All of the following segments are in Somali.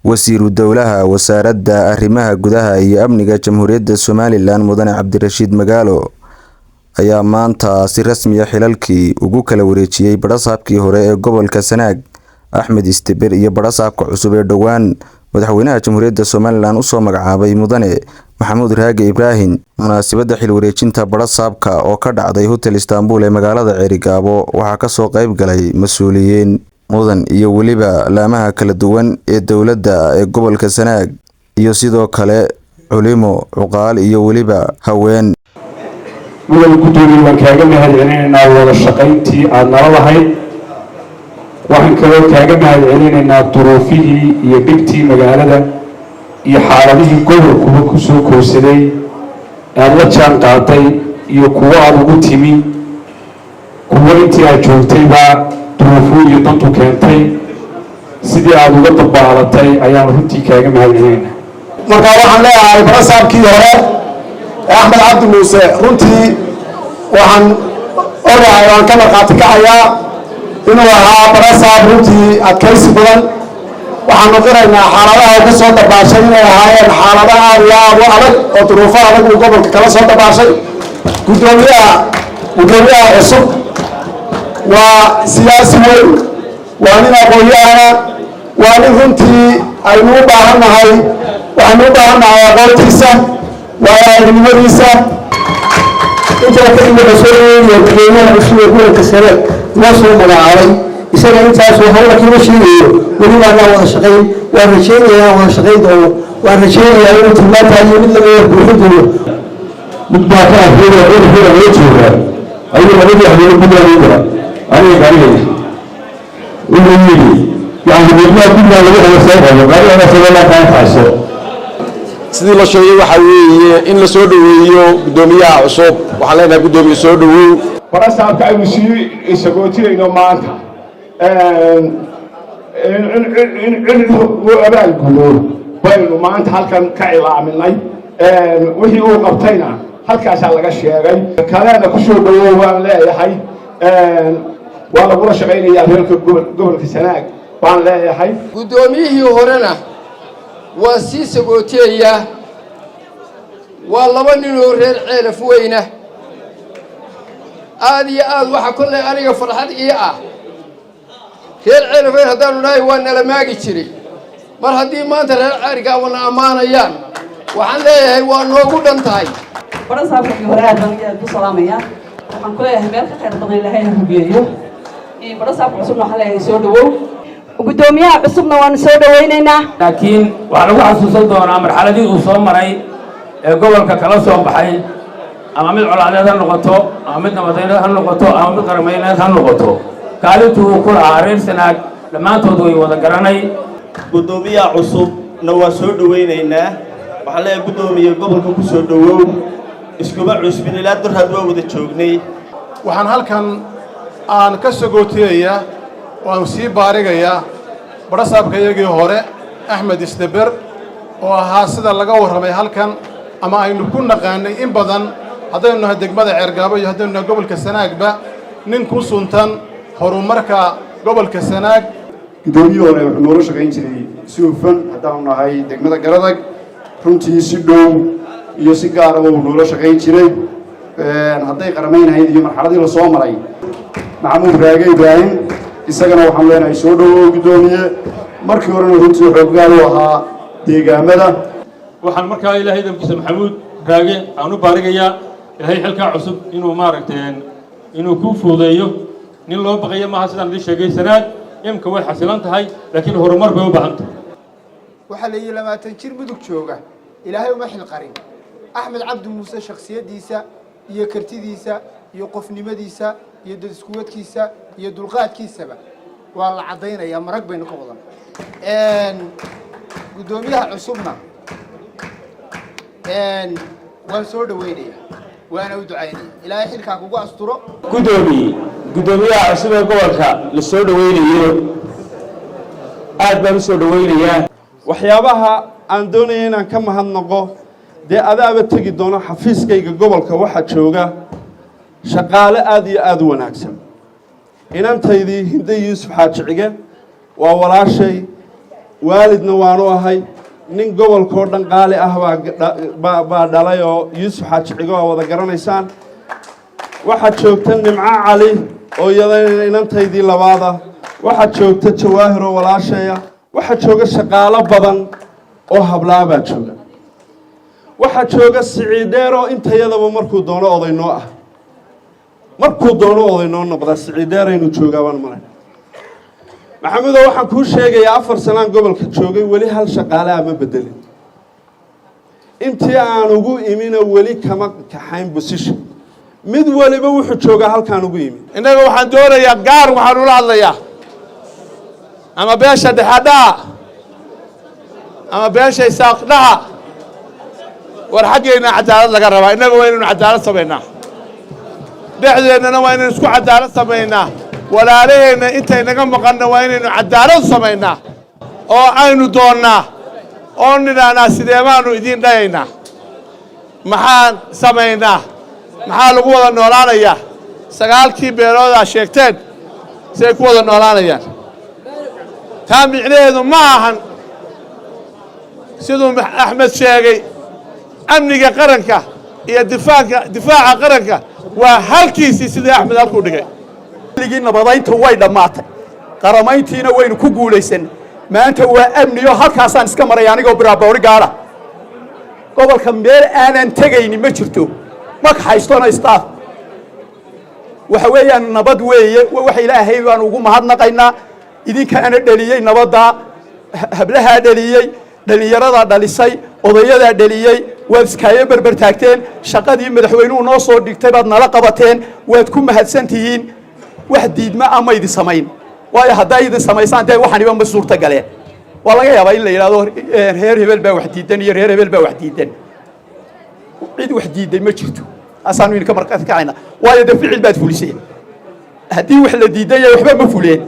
Wasiiru Dowlaha Wasaaradda Arrimaha Gudaha iyo Amniga Jamhuuriyadda Somalilan Mudane Cabdirashiid Magaalo ayaa maanta si rasmi ah xilalkii ugu kala wareejiyay badhasaabkii hore ee gobolka Sanaag Axmed Istiber iyo badhasaabka cusub ee dhowaan Madaxweynaha Jamhuuriyadda Somalilan usoo magacaabay Mudane Maxamuud Raage Ibraahin. Munaasabadda xil wareejinta badhasaabka oo ka dhacday Hotel Istanbul ee magaalada Ceerigaabo waxaa kasoo qayb galay mas'uuliyiin mudan iyo weliba laamaha kala duwan ee dowladda ee gobolka Sanaag iyo sidoo kale culimo, cuqaal iyo weliba haween. Mudan guddoomiye, waan kaaga mahadcelinaynaa wada shaqayntii aada nala lahayd. Waxaan kaloo kaaga mahadcelinaynaa duruufihii iyo dhibtii magaalada iyo xaaladihii gobolkuba kusoo koobsaday aada la jaan qaaday iyo kuwo aada ugu timi, kuwo intii aad joogtaybaa duruufuu iyo dantu keentay, sidii aada uga dabaalatay ayaan runtii kaaga mahadcelinaynaa. Marka waxaan leeyahay barasaabkii hore Axmed Cabdi Muuse, runtii waxaan ogahay, waan ka markhaati kacayaa inuu ahaa barasaab runtii adkaysi badan. Waxaanu qiraynaa xaaladaha uu ka soo dabaashay inay ahaayeen xaalado aad iyo aad u adag oo duruufo adag uu gobolka kala soo dabaashay. Guddoomiyaha cusub waa siyaasi weyn, waa nin aqoon-yahana, waa nin runtii aynu u baahan nahay. Waxaynu u baahan nahay aqoontiisa, waayo aragnimadiisa. Intaa kadib, waxaa soo dhaweynaya gudoomiyaha cusub ee gobolka Sanaag loo soo magacaabay. Isaga intaasoo hawla kama sheegayo, weliba anaa wada shaqayn. Waan rajaynayaa inaan wada shaqayn doono, waan rajaynayaa inuu tilmaantaa iyo mid lamida buuxin doono. Mid baa ka afriya cudurkooda loo joogaa ayuu labadii habeenoo Puntland u dira aniga gaarigayga. Wuxuu yidhi, yani, midnaha Puntland lagu helo soo qabo gaarigana Somaliland kaan kaxayso. Sidii la sheegay, waxaa weeye in la soo dhoweeyo guddoomiyaha cusub. Waxaan leenahay, guddoomiye, soo dhowow. Barasaabka aynu sii sagootinayno maanta in uu abaalgudo baynu maanta halkan ka cilaaminay. Wixii uu qabtayna halkaasaa laga sheegay. Kalena ku soo dhowow baan leeyahay. Waa lagula shaqaynayaa reerka gobolka Sanaag baan leeyahay. Guddoomiyihii horena waa sii sagootiyayaa. Waa laba ninoo reer Ceelaf weyna aada iyo aad. Waxa kollay aniga farxad ii ah, reer Ceelaf Weyn haddaanu nahay waa nala maagi jiray. Mar haddii maanta reer Ceerigaabana ammaanayaan, waxaan leeyahay waa noogu dhan tahay. Barasaabkii hore aad baan aad u salaamaya. Waxaan ku leeyahay meel ka khayr badan Ilaahay ha hugeeyo. Barasaabka cusubna waxaan leeyahay soo dhawow. Guddoomiyaha cusubna waanu soo dhawaynaynaa. Laakiin waxaa lagu xasuusan doonaa marxaladii uu soo maray ee gobolka kala soo baxay, ama mid colaadeed ha noqoto, ama mid nabadeyneed ha noqoto, ama mid qaramayneed ha noqoto, kaalintuu uu ku lahaa reer Sanaag dhammaantood way wada garanay. Guddoomiyaha cusubna waa soo dhowaynaynaa. Waxaan leeyahay, guddoomiye, gobolka ku soo dhowow. Iskuma cusbin, ilaa durhaad waa wada joognay. Waxaan halkan aan ka sagootiyayaa oo aan sii baarigayaa badhasaabka iyagii hore Axmed Isdeber, oo ahaa sida laga warramay halkan ama aynu ku naqaanay in badan, haddaynu nahay degmada Ceergaabo iyo haddaynu nahay gobolka Sanaagba, nin ku suntan horumarka gobolka Sanaag. Guddoomiyihii hore wuxuu noola shaqayn jiray si hufan. Haddaanu nahay degmada Garadag, runtii si dhow iyo si gaaraba uu noola shaqayn jiray, hadday qaramaynhayd iyo marxaladii la soo maray. Maxamuud Raage Ibraahim isagana waxaanu leenahay soo dhowow, guddoomiye. Markii horena runtii xooggaal u ahaa deegaamada. Waxaan markaa Ilaahay damkiisa Maxamuud Raage aan u baarigayaa Ilaahay xilkaa cusub inuu maaragtay inuu kuu fuudeeyo. Nin loo baqayo maaha. Sidaan idin sheegay, Sanaag imka way xasilan tahay, laakiin horumar bay u baahan tahay. Waxaa la yidhi, 20 jir Mudug jooga Ilaahay uma xilqarin. Axmed Cabdi Muuse shakhsiyaddiisa iyo kartidiisa iyo qofnimadiisa iyo dad iskuwadkiisa iyo dulqaadkiisaba waa la caddaynayaa, marag baynu ka wadan. Guddoomiyaha cusubna waan soo dhaweynaya, waana u ducaynaya. Ilaahay xilkaa kugu asturo. Guddoomiye, guddoomiyaha cusub ee gobolka la soo dhaweynayo, aad baan u soo dhaweynayaa. Waxyaabaha aan doonaya inaan ka mahadnaqo, dee adaaba tegi doono xafiiskayga gobolka, waxaa jooga shaqaale aada iyo aada u wanaagsan. Inantaydii Hinde Yuusuf Xaaji Cige waa walaashay. Waalidna waanu ahay. Nin gobolkoo dhan qaali ah baa dhalay oo Yuusuf Xaaji Cigo aa wada garanaysaan. Waxaa joogta Nimco Cali oo iyadana inantaydii labaada. Waxaa joogta Jawaahir oo walaashaya. Waxaa jooga shaqaalo badan oo hablaabaa jooga. Waxaa jooga Siciidheer oo intayadaba markuu doono odaynoo ah, markuu doono odaynoo noqdaa. Siciidheeraynu joogaa baan malay. Maxamedo, waxaan kuu sheegayaa, 4 sanaan gobolka joogay, weli hal shaqaale ah ma bedelin. Intii aan ugu imina weli kama kaxayn position. Mid waliba wuxuu joogaa halkaan ugu yimi. Innaga waxaan doonayaa gaar, waxaan ula hadlayaa ama beesha dhexadhaha ama beesha Isaaqdhaha. War, xaggeenna cadaalad laga rabaa. Innaga waa inaynu cadaalad samaynaa, dhexdeennana waa inaynu isku cadaalad samaynaa, walaalaheenna intay naga maqanna waa inaynu cadaalad samaynaa oo aynu doonnaa oo nidhaahnaa, sidee baanu idiin dhayaynaa? Maxaan samaynaa? Maxaa lagu wada noolaanayaa? Sagaalkii beeloodaa sheegteen siay ku wada noolaanayaan? Taa micnaheedu ma ahan, siduu Axmed sheegay, amniga qaranka iyo difaanka difaaca qaranka waa halkiisii, sidii Axmed halkuu dhigay. Ligii nabadayntu way dhammaatay, qaramayntiina waynu ku guulaysan. Maanta waa amniyo, halkaasaan iska maray anigoo biraaboori gaadha. Gobolka meel aanan tegayni ma jirto, ma kaxaystona staff. Waxa weeyaan nabad weeye. Waxa Ilaahay baan ugu mahadnaqaynaa. Idinkaana dheliyey nabaddaa, hablahaa dheliyey, dhallinyaradaa dhalisay, odayadaa dheliyey. Waad iskaayo berber taagteen shaqadii madaxweynuhu noo soo dhigtay, baad nala qabateen, waad ku mahadsan tihiin. Wax diidma ama idin samayn waayo. Haddaa idin samaysaan, dee waxaniba ma suurta galeen. Waa laga yaabaa in la yidhahdo reer hebel baa wax diidan iyo reer hebel baa wax diidan. Cid wax diiday ma jirto, taasaanu idinka markhaati kacayna. Waayo, dee ficil baad fuliseen. Haddii wax la diidan yahay, waxba ma fuleen.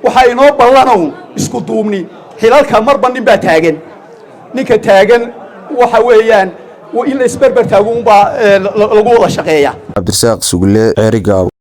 Waxaa inoo ballanow isku duubni. Xilalka marba nin baa taagan. Ninka taagan waxa weeyaan in la isberber taago unbaa lagu wada shaqeeya. Cabdirasaaq Sugulle, Ceerigaabo.